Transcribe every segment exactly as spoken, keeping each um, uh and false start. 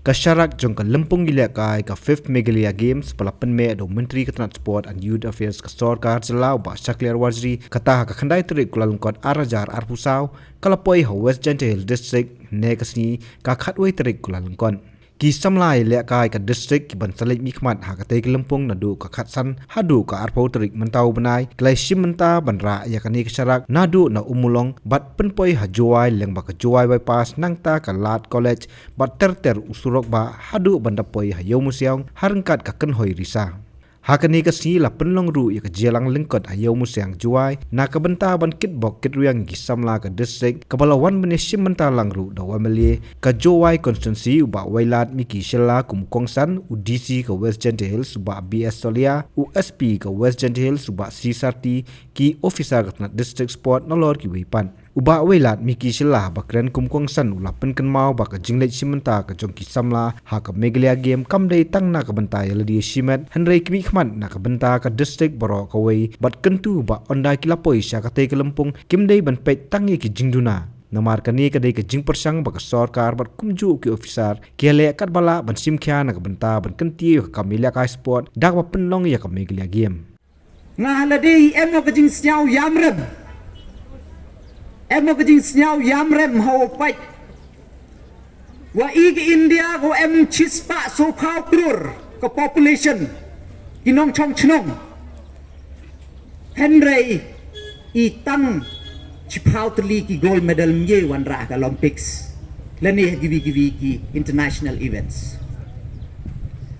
Ka sharak jong ka lympung ïalehkai ka fifth Meghalaya Games ba la pynmih da u Myntri ka tnat Sport and Youth Affairs ka sorkar jylla u Bah Shakliar Warjri, kata ha ka khyndai tarik Kyllalyngkot ar hajar arphew saw, ka la poi ha West Jaintia Hills District, ne ka sngi ka khatwei tarik Kyllalyngkot. Ki samla ïalehkai ka district ki ban sa leit mihkhmat ha katei ka lympung naduh ka khatsan haduh ka arphew tarik mynta u bnai, ki la shim bynta ban rah ïa kane ka sharak naduh na Ummulong bad pynpoi ha Jowai lyngba ka Jowai Bypass, nangta ka Lad College bad ter ter u surok bah haduh ban da poi ha Ïewmawsiang ha ryngkat ka Kynhoi Risa. Ha kane ka sngi la pynlong ruh ïa ka jingïalang lyngkot ha Ïewmawsiang Jowai na ka bynta ban kitbok kitrwiang ïa ki samla ka district, kaba la wan ban ïashim bynta lang ruh da u M L A ka Jowai constituency u Bah Wailadmiki Shylla kum u kongsan, u D C ka West Jaintia Hills u Bah B S Solia, u S P ka West Jaintia Hills u Bah C Sarti, ki officer ka tnat District Sport nalor kiwei pat. U Bah Wailadmiki Shylla ba kren kum u kongsan u la pynkynmaw ba ka jingleit shim bynta ka jong ki samla ha ka Meghalaya Game kam dei tang na ka bynta ïa lade shimet, hynrei ki mihkhmat na ka bynta ka district baroh kawei, bad kyntu ba ynda ki la poi sha katei ka lympung kim dei ban peit tang ïa ki jingduna. Namar kane ka dei ka jingpyrshang ba ka sorkar bad kumjuh ki officer ki ïaleh katba lah ban shim khia na ka bynta ban kyntiew ïa ka kam ïalehkai sport da kaba pynlong ïa ka Meghalaya Game. Nga ha lade em ka jingsngew ïamrem. Em ka jingsngew ïamrem ha u pait. Wa i ka India ko em shispah sophew klur ka population, ki nongchong chnong. Hynrei i tang shiphew tylli ki gold medal ym wanrah ka Olympics lane ha kiwei kiwei ki international events.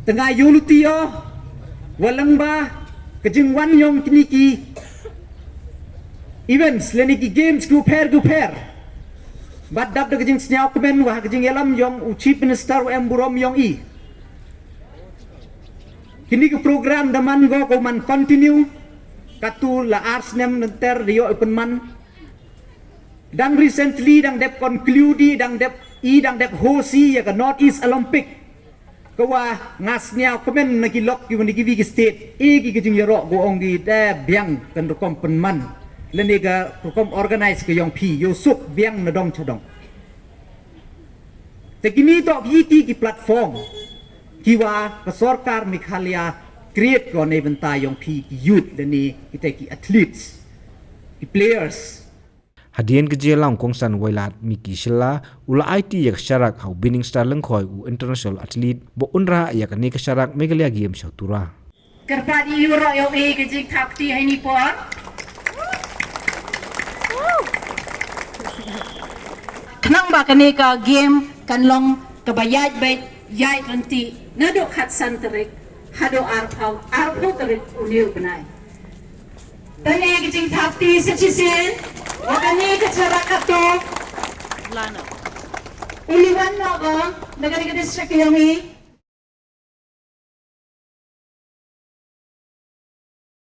Te nga ïoh luti ïoh wa lyngba ka jingwan jong kine ki events lane ki games ki u pher ki u pher. Bad dap da ka jingsngew kmen wa ha ka jingïalam jong u Chief Minister u em burom jong i. Kine ki program da man go ko man continue. Katu la ar snem nter da ïoh i pynman. Dang recently dang dep conclude, dang dep i, dang dep host i ïa ka North East Olympic. Ka wa nga sngew kmen na ki lok ki wa na kiwei ki state, e ki ka jingïaroh ko ong ki da biang kan rukom pynman. Lane ka rukom organize ka jong phi, ïoh suk biang na dong cha dong. Te kine to ki ki ki platform ki wa ka sorkar Meghalaya create ko na bynta jong phi ki youth lane kita ki athletes, ki players. Hadien ka jingïalang u kongsan Wailadmiki Shylla u la aiti ïa ka sharak ha u Binningstar Lyngkhoi u international athlete ba un rah ïa kane ka sharak Meghalaya Game sha u Tura. Kyrpad ïa u ro ïa u e ka jingthap kti ha ini por. Khnang ba kane ka game kan long kaba ïaid beit ïaid ryntih naduh khatsan tarik haduh arphew, arphew tarik une u bnai. Tang ïa ka jingthap kti sa shisien. Wa kane ka sharak kato u liwan noh ba na kane ka district ka jong i.